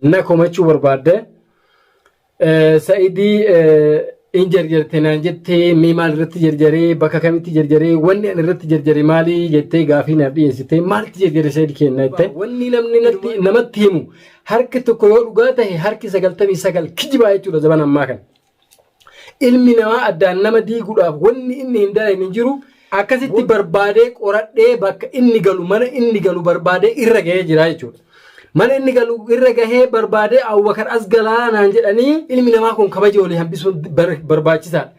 Na komachuu barbaadde. Sa'idii in jarjarte naan jettee mee maal irratti jarjaree bakka kamitti jarjaree wanni ani irratti jarjare maali jettee gaafii naaf dhiyeessite maalti jarjare Sa'id kenna jette. Wanni namni namatti himu harki tokko yoo dhugaa tahe harki 99 kijibaa jechuudha zaman ammaa kana. Ilmi namaa addaan nama diiguudhaaf wanni inni hin dalagne hin jiru akkasitti barbaadee qoradhee bakka inni galu mana inni galu barbaadee irra gahee jira jechuudha. Mana inni galu irra gahee barbaadee Abubakar as galaa naan jedhanii ilmi namaa kun kabaja walii hambisuun barbaachisaadha.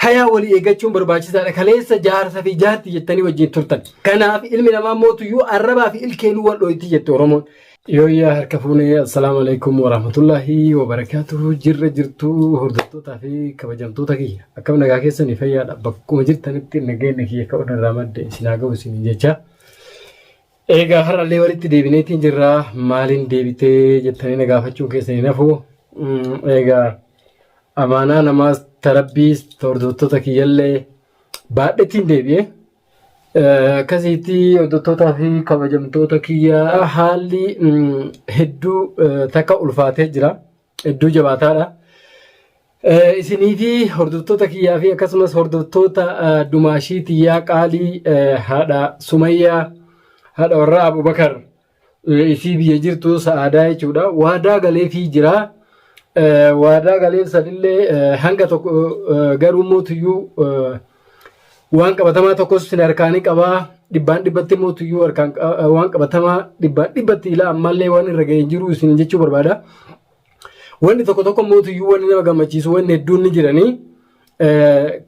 Hayaa walii eeggachuun barbaachisaadha. Kaleessa jaarsa fi jaarti jettanii wajjin turtan. Kanaaf ilmi namaa mootuyyuu arrabaa fi ilkeenuu wal dhooyti jette Oromoon. Yooyyaa harka fuunee assalaamu alaikum warahmatullaahi wabarakaatuhu jirra jirtu hordoftootaa fi kabajamtoota kiyya akkam nagaa keessanii fayyaadha bakkuma jirtanitti nageenya kiyya ka'uun irraa madde isin haa ga'u isiniin jecha. Egaa har'allee walitti deebineetiin jirra maaliin deebitee jettanii na gaafachuun keessan hin hafu. Egaa amaanaa namaas tarabbiis hordoftoota kiyyallee baadheetiin deebi'e. Akkasitti hordoftootaa fi kabajamtoota kiyya haalli hedduu takka ulfaatee jira. Hedduu jabaataadha. Isinii fi hordoftoota kiyyaa fi akkasumas hordoftoota dumaashii tiyyaa qaalii haadha Sumayyaa haadha warraa Abubakar isii biyya jirtu sa'aadaa jechuudha. Waadaa galeefii jira. Waadaa galeef sanillee hanga tokko garuu mootuyyuu waan qabatamaa tokkos sin harkaanii qabaa. Dhibbaan dhibbatti mootuyyuu harkaan waan qabatamaa dhibbaan dhibbatti ilaa ammallee waan irra ga'ee jiru isin jechuu barbaada. Wanni tokko tokko mootuyyuu wanni nama gammachiisu wanni hedduun ni jiranii.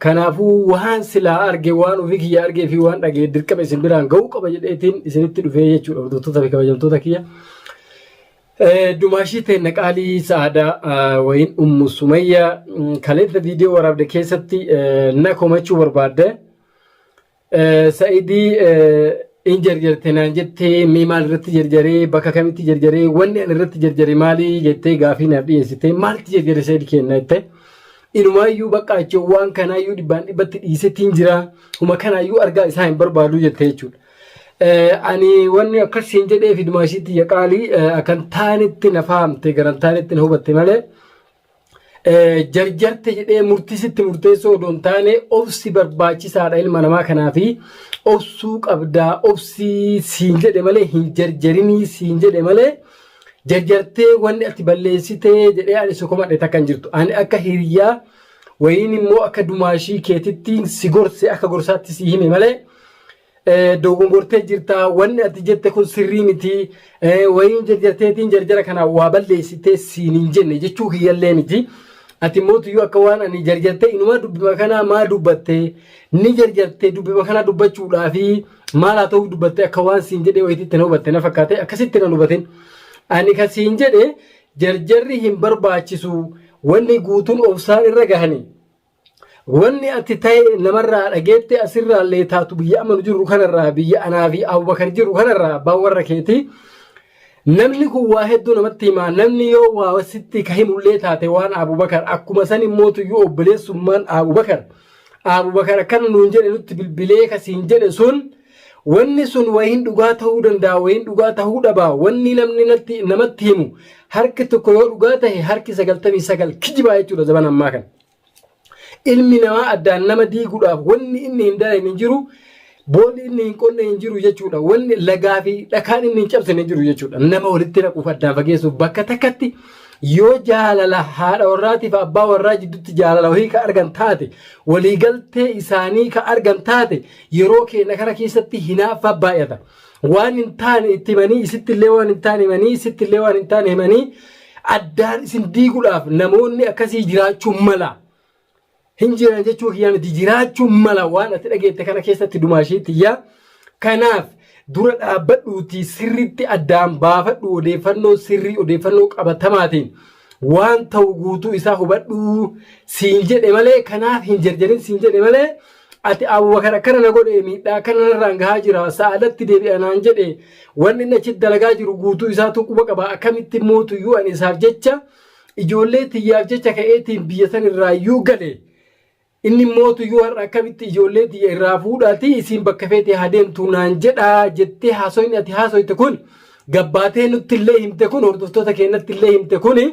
Kanaafuu waan silaa arge waan ofii kiyya argee fi waan dhagee dirqama isin biraan ga'uu qaba jedheetiin isinitti dhufee jechuudha hordoftoota fi kabajamtoota kiyya. Dumaashii teenna qaalii sa'aadaa wayiin ummu sumayyaa kaleessa viidiyoo waraabde keessatti na komachuu barbaadde. Sa'idii in jarjarte naan jettee mee maal irratti jarjaree bakka kamitti jarjaree wanni ani irratti jarjare maali jettee gaafii naaf dhiyeessite maalti jarjare Sa'id kenna jette. Inumaayyuu bakka achi waan kanaayyuu dhibbaan dhibbatti dhiisetiin jira huma kanaayyuu argaa isaa hin barbaadu jette jechuudha. Ani wanni akkasiin jedhee fi dumaashiitti qaalii akkan taanetti na fahamte garan taanetti na hubatte malee. Jarjarte jedhee murtii sitti murteessuu odoo hin taane obsi barbaachisaadha ilma namaa kanaafi obsuu qabdaa obsii siin jedhe malee hin jarjarinii siin jedhe malee jarjartee wanni ati balleessitee jedhee ani si komadhe takka hin jirtu ani akka hiriyaa wayiin immoo akka dumaashii keetitti si gorse akka gorsaatti si hime malee dogongortee jirta wanni ati jette kun sirrii miti wayiin jarjarteetiin jarjara kana waa balleessitee siin hin jenne jechuu kiyyallee miti. Ati mootiyyuu akka waan ani jarjartee inumaa dubbima kanaa maa dubbatte ni jarjarte dubbima kanaa dubbachuudhaa fi maal haa ta'uuf dubbatte akka waan siin jedhee wayititti na hubatte na fakkaate akkasitti na hubatin. Ani ka siin jedhe jarjarri hin barbaachisu wanni guutuun obsaan irra gahanii. Wanni ati ta'e namarraa dhageette asirraallee taatu biyya amma nu jirru kanarraa biyya anaa fi Abubakar jirru kanarraa abbaan warra keetii. Namni kun waa hedduu namatti hima. Namni yoo waa sitti ka himullee taate waan Abubakar akkuma san immootuyyuu obboleessummaan Abubakar. Abubakar akkana nuun jedhe nutti bilbilee ka siin jedhe sun wanni sun wayiin dhugaa ta'uu danda'a wayiin dhugaa ta'uu dhaba wanni namni natti namatti himu harki tokko yoo dhugaa ta'e harki 99 kijibaa jechuudha zaman ammaa kana. Ilmi namaa addaan nama diiguudhaaf wanni inni hin dalagne hin jiru, boolli inni hin qonne hin jiru jechuudha. Wanni lagaa fi dhakaan inni hin cabsine hin jiru jechuudha. Nama walitti naquuf addaan fageessuuf bakka takkatti yoo jaalala haadha warraatiif abbaa warraa jidduutti jaalala wayii ka argan taate waliigaltee isaanii ka argan taate yeroo keenya kana keessatti hinaaffaa baay'ata. Waan hin taane itti himanii isitti illee waan hin taane himanii isitti illee waan hin taane himanii addaan isin diiguudhaaf namoonni akkasii jiraachuu mala. Hin jiran jechuu kiyyaa miti jiraachuu mala waan ati dhageette kana keessatti dumaashii tiyyaa. Kanaaf dura dhaabbadhuutii sirriitti addaan baafadhu odeeffannoo sirrii odeeffannoo qabatamaatiin waan ta'u guutuu isaa hubadhu siin jedhe malee kanaaf hin jarjarin siin jedhe malee ati Abubakar akkana na godhe miidhaa akkana narraan gahaa jira sa'aadatti deebi'a naan jedhe wanni inni achitti dalagaa jiru guutuu isaatu quba qaba akkamitti mootuyyuu ani isaaf jecha ijoollee tiyyaaf jecha ka'eetiin biyya san irraayyuu gale inni mootuyyuu har'a akkamitti ijoollee tiyya irraa fuudhaati isiin bakka feete haa deemtu naan jedha jettee haasoyni ati haasoyte kun gabbaatee nutti illee himte kun, hordoftoota keenyatti illee himte kuni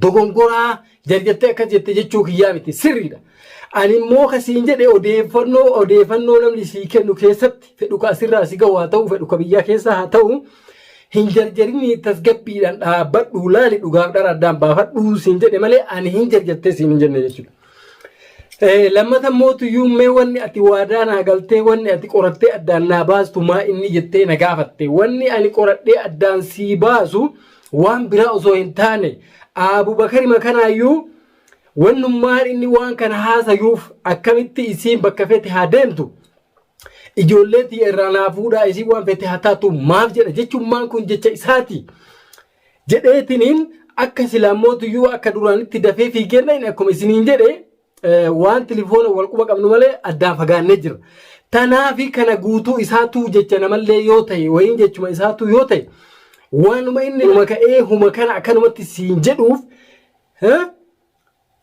dogongoraa jarjattee akkas jette jechuu kiyyaa miti, sirriidha. Ani immoo kasiin jedhe odeeffannoo namni sii kennu keessatti, fedhu ka asirraa si gahu haa ta'u, fedhu ka biyyaa keessaa haa ta'u, hin jarjarinii tasgabbiidhaan dhaabbadhu, laali, dhugaaf dhara addaan baafadhu siin jedhe malee ani hin jarjattee siin hin jenne jechuudha. Lammata mootuyyuu mee wanni ati waadaa naa galtee, wanni ati qorattee addaan naa baastu maa inni jettee na gaafatte. Wanni ani qoradhee addaan sii baasu waan biraa osoo hin taane, Abubakari makanaayyuu wannummaan inni waan kana haasayuuf akkamitti isiin bakka feete haa deemtu, ijoollee tiyya irraa naa fuudhaa, isiin waan feete haa taatu maaf jedha jechummaan kun jecha isaati jedheetiniin akka silaa mootuyyuu akka duraanitti dafee fiigeenna inni akkuma isiniin jedhe waan tilifoona wal quba qabnu malee addaan fagaannee jira. Tanaafi kana guutuu isaatuu jecha namallee yoo ta'e, wayiin jechuma isaatuu yoo ta'e, waanuma inni huma ka'ee huma kana akkanumatti siin jedhuuf,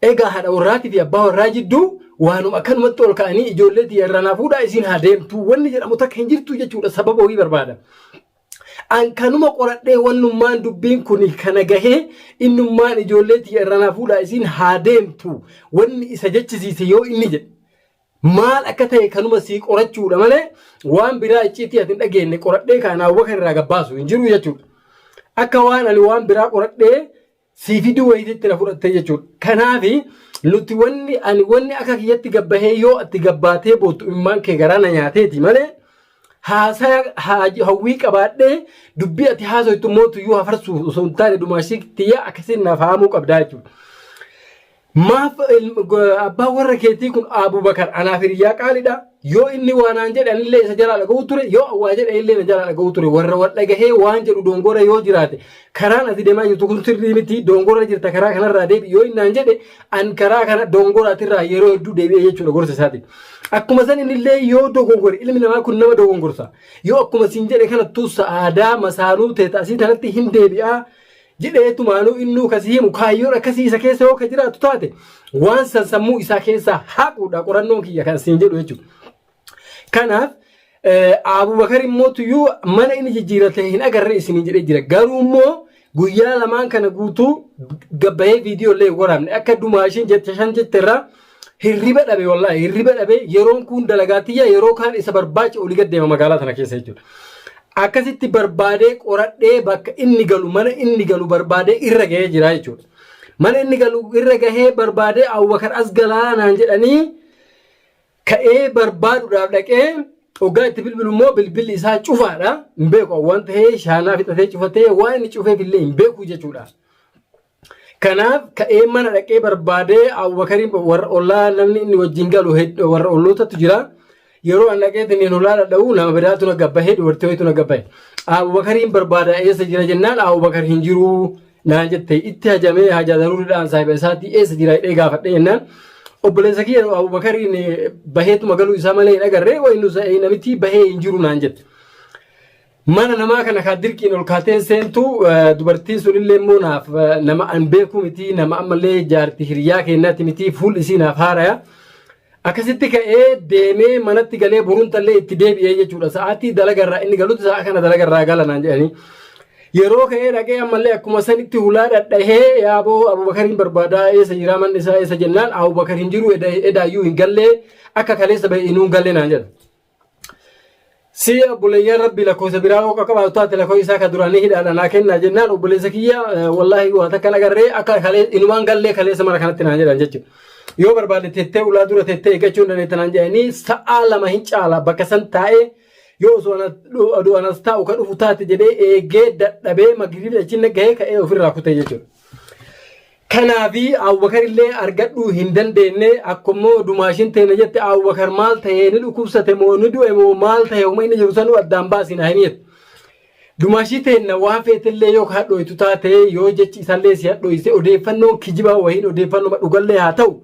egaa haadha warraatii fi abbaa warraa jidduu waanuma akkanumatti ol ka'anii ijoollee tiyya irraa naa fuudhaa, isiin haa deemtu wanni jedhamu takka hin jirtu jechuudha, sababa wayii barbaada. An kanuma qoradhee wannummaan dubbiin kun kana gahee innummaan ijoollee tiyya irraa naa fuudhaa, isiin haa deemtu wanni isa jechisiise yoo inni jedhe maal akka ta'e kanuma sii qorachuudha malee waan biraa icciitii ati hin dhageenye qoradhee kan Abubakar irraa gabbaasu hin jiru jechuudha. Akka waan ani waan biraa qoradhee sii fiduu wayiititti na fudhattee jechuudha. Kanaafi nuti wanni ani wanni akka kiyyatti gabbahee yoo ati gabbaatee boottu immaan kee garaa na nyaateeti malee haasaa hawwii qabaadhee dubbii ati haasoytu mootuyyuu hafarsuuf osoo hin taane dumaashii tiyya akkasiin naaf haamuu qabdaa jechuudha. Maaf abbaan warra keetii kun Abubakar anaaf hiriyyaa qaaliidha. Yoo inni waa naan jedhe anillee isa jalaa dhaga'uu ture, yoo waa jedhe illee na jalaa dhaga'uu ture. Warra wal dhagahee waan jedhu dongora yoo jiraate, karaan ati deemaa jirtu kun sirrii miti, dongora jirta, karaa kanarraa deebi yoo inni naan jedhe, an karaa kana dongoraatirraa yeroo hedduu deebi'ee jechuudha gorsa isaati. Akkuma san innillee yoo dogongore, ilmi namaa kun nama dogongorsa. Yoo akkuma siin jedhe kanattuu sa'aadaa masaanuu teeta asii tanatti hin deebi'aa jedheetumaanuu innuu kasii himu kaayyoon akkasii isa keessa yoo ka jiraatu taate, waan san sammuu isaa keessaa haquudha qorannoon kiyya kan siin jedhu jechuudha. Kanaaf Abubakar immoo tuyyuu mana inni jijjiirate hin agarre isiniin jedhee jira. Garuu immoo guyyaa lamaan kana guutuu gabbahee viidiyoo illee hin waraabne, akka dumaashiin jette shan jette irraa hirriba dhabe, wallaahi hirriba dhabe. Yeroon kun dalagaa tiyya, yeroo kaan isa barbaacha olii gad deema magaalaa tana keessa jechuudha. Akkasitti barbaadee qoradhee bakka inni galu, mana inni galu barbaadee irra gahee jira jechuudha. Mana inni galu irra gahee barbaadee Abubakar as galaa naan jedhanii ka'ee barbaaduudhaaf dhaqee hoggaa itti bilbilu immoo bilbilli isaa cufaadha. Hin beeku waan ta'ee shaanaa fixatee cufatee waan inni cufeef illee hin beeku jechuudha. Kanaaf ka'ee mana dhaqee barbaadee Abubakariin warra ollaa namni inni wajjin galu warra ollootatu jira. Yeroo an dhaqeetiin hin hulaa dhadha'u nama biraatu na gabbahee, dubartii wayiitu na gabbahe. Abubakariin barbaada, eessa jira jennaan Abubakar hin jiru naan jette. Itti hajamee hajaa daruuriidhaan saahiba isaatii eessa jira jedhee gaafadhe jennaan, obboleessa kiyya Abubakariin baheetuma galuu isaa malee hin agarree, wayi namichi bahee hin jiru naan jette. Mana namaa kana kaa dirqiin ol kaateen seentu, dubartiin sunillee immoo naaf nama an beeku miti, nama ammallee jaarti hiriyaa keenyaati miti, fuulli isii naaf haaraya. Akkasitti ka'ee deemee manatti galee borumtallee itti deebi'ee jechuudha. Sa'aatii dalagarraa inni galutti sa'a kana dalagarraa gala naan jedhanii. Yeroo ka'ee dhaqee ammallee akkuma sanitti hulaa dhadhahee, yaaboo Abubakariin barbaadaa, eessa jiraa, manni isaa eessa jennaan, Abubakar hin jiru, edaayyuu hin gallee, akka kaleessa ba'e inuu hin gallee naan jedha. Si obboleeyyan rabbi lakkoofsa biraa yoo qabaatu taate lakkoofsa isaa ka duraanii hidhaadha naa kennaa jennaan, obboleessa kiyya wallaahi waa takka agarree, akka kalee inumaan gallee kaleessa mana kanatti naan jedhan jechuudha. Yoo barbaade tettee ulaa dura tettee eeggachuu hin dandeetta naan jedhanii, sa'aa 2 hin caala bakka san taa'ee yoo osoo aduu anas taa'u ka dhufu taate jedhee eegee dadhabee magriibii achiin gahee ka'ee ofirraa kutee jechuudha. Kanaafi Abubakar illee argadhuu hin dandeenye. Akkummoo dumaashin teene jette, Abubakar maal ta'ee, ni dhukkubsate moo ni du'e moo maal ta'e, homa inni jiru sanuu addaan baasi naa himi jette. Dumaashii teenna waan feetellee yoo ka hadhooytu taate, yoo jechi isallee si hadhooyse, odeeffannoon kijibaa wahiin odeeffannoma dhugallee haa ta'u,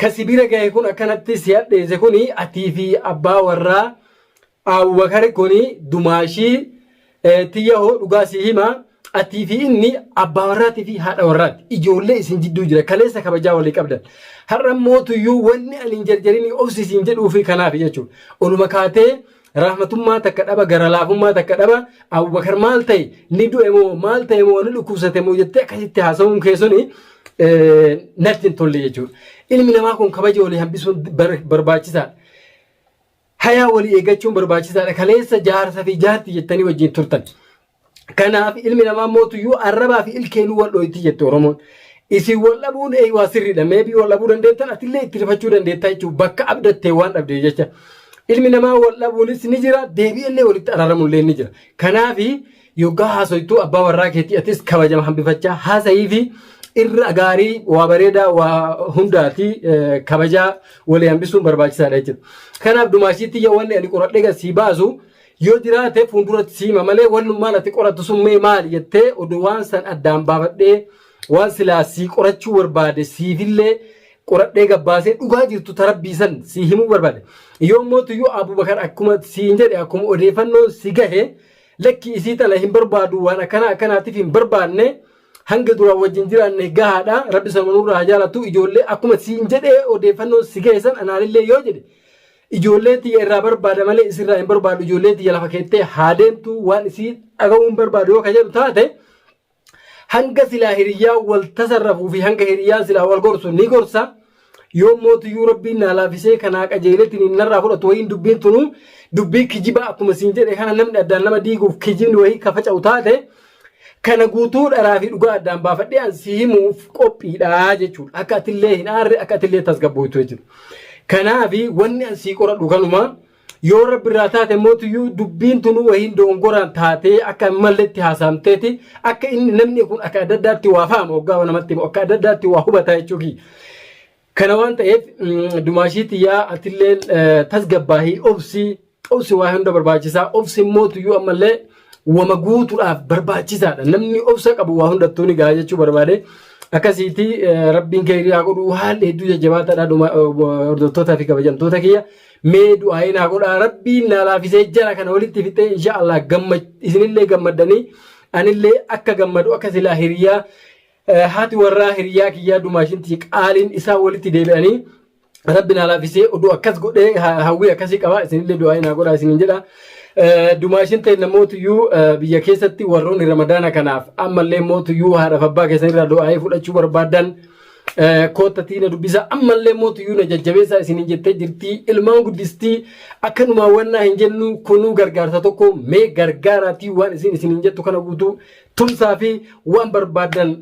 ka si bira gahe kun akkanatti si hadheesse kuni atii fi abbaa warraa Abubakar kuni, dumaashii tiyya hoo dhugaa si hima, atii fi inni abbaa warraatii fi haadha warraati. Ijoollee isin jidduu jira. Kaleessa kabajaa walii qabdan. Har'a mootuyyuu wanni ani hin jarjarinii obsi siin jedhuu fi kanaaf jechuudha. Oluma kaatee Rahmatummaa takka dhaba, gara laafummaa takka dhaba. Abubakar maal ta'e, ni du'e moo maal ta'e moo ni dhukkubsate moo jettee akkasitti haasa'uun kee suni natti hin tolle jechuudha. Ilmi namaa kun kabaja walii hambisuun barbaachisaadha. Hayaa walii eeggachuun barbaachisaadha. Kaleessa jaarsa fi jaarti jettanii wajjin turtan. Kanaaf ilmi namaa mootuyyuu arrabaa fi ilkeenuu wal dhooyti jette Oromoon. Isin wal dhabuun eeywaa sirriidha. Meebii wal dhabuu dandeettan, atillee itti rifachuu dandeettaa jechuudha. Bakka abdattee waan dhabdee jecha. Ilmi namaa wal dhabuunis ni jira, deebi'ellee walitti araaramullee ni jira. Kanaaf yoggaa haasoytuu abbaa warraa keetii atis kabajama hambifachaa haasa'ii fi irra gaarii waa bareedaa waa hundaati kabajaa walii hambisuun barbaachisaadha jechuudha. Kanaaf dumaashiitti wanni ani qoradhee gad sii baasu yoo jiraate fuulduratti siima malee, wannummaan ati qorattu sun mee maali jettee oduu waan san addaan baafadhee waan silaa sii qorachuu barbaade siifillee qoradhee gabbaasee dhugaa jirtu tarabbii san sii himuu barbaade. Yoo mootuyyuu Abubakar akkuma siin jedhe, akkuma odeeffannoon si gahe, lakki isii tana hin barbaadu, waan akkana akkanaatiif hin barbaanne, hanga duraan wajjin jiraanne gahaadha, rabbi sana nurraa haa jaalatu, ijoollee akkuma siin jedhee odeeffannoon si gahe san anaalillee yoo jedhe, ijoollee tiyya irraa barbaada malee isirraa hin barbaadu, ijoollee tiyya lafa keettee haa deemtu, waan isii dhaga'uu hin barbaadu yoo ka jedhu taate, hanga silaa hiriyyaa wal tasarrafuu fi hanga hiriyyaan silaa wal gorsu ni gorsa. Yoo mootiyyuu rabbiin naa laafisee kanaa qajeeletiin narraa fudhatu wayiin, dubbiin tunu dubbii kijibaa akkuma siin jedhe kana namni addaan nama diiguuf kijibni wayii ka faca'u taate, kana guutuu dharaa fi dhugaa addaan baafadhee an si himuuf qophiidha jechuudha. Akka atillee hin aarre, akka atillee tasgabbooytu jechuudha. Kanaafi wanni an sii qoradhu kanuma. Yoo rabbi irraa taate mootiyyuu dubbiin tunu wayiin dogongoraan taatee akka hin malletti haasaamteeti, akka inni namni kun akka adda addaatti waa fahama, hoggaa namatti himu akka adda addaatti waa hubata jechuuki. Kana waan ta'eef dumaashii tiyyaa atillee tasgabbaahii obsi, obsi waa hunda barbaachisaa. Obsi mootiyyuu ammallee wama guutuudhaaf barbaachisaadha. Namni obsa qabu waa hundattuu ni gaha jechuu barbaade. Akkasiiti, rabbiin keerii haa godhu. Haalli hedduu jajjabaataadha, hordoftootaa fi kabajamtoota kiyya. Mee du'aa'ii naa godhaa, rabbiin naa laafisee jara kana walitti fixee insha Allah isinillee gammaddanii anillee akka gammadu, akka silaa hiriyaa haati warraa hiriyaa kiyyaa dumaashinti qaaliin isaa walitti deebi'anii rabbi naa laafisee oduu akkas godhee hawwii akkasii qaba. Isinillee du'aa'ii naa godhaa isinin jedha. Dumaashin ta'e namootiyyuu biyya keessatti warroonni ramadaana kanaaf ammallee mootiyyuu haadhaaf abbaa keessanirraa du'aa'ii fudhachuu barbaadan koottatii na dubbisa. Ammallee mootiyyuu na jajjabeessaa isinin jettee jirtii, ilmaan guddistii akkanumaa wannaa hin jennu, kunuu gargaarsa tokko. Mee gargaaraatii waan isin isinin jettu kana guutuu tumsaa fi waan barbaadan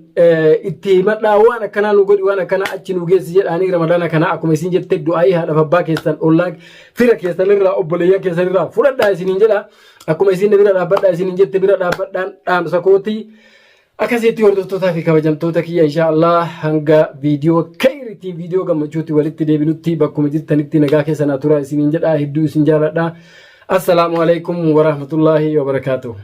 itti himadhaa, waan akkanaa nu godhi, waan akkanaa achi nu geessi jedhaanii. Ramadaana kana akkuma isin jette du'aayii haadhaaf abbaa keessan, ollaa fira keessanirraa, obboleeyyan keessanirraa fudhadhaa isinin jedha. Akkuma isin bira dhaabbadhaa isinin jette bira dhaabbadhaan dhaamsa kootii. Akkasitti hordoftootaa fi kabajamtoota kiyya, insha Allah hanga viidiyoo kayriitiin, viidiyoo gammachuutti walitti deebinutti bakkuma jirtanitti nagaa keessa naa turaa isiniin jedha. Hedduu isin jaaladha. Assalaamu alaikum warahmatullaahi wabarakaatuh.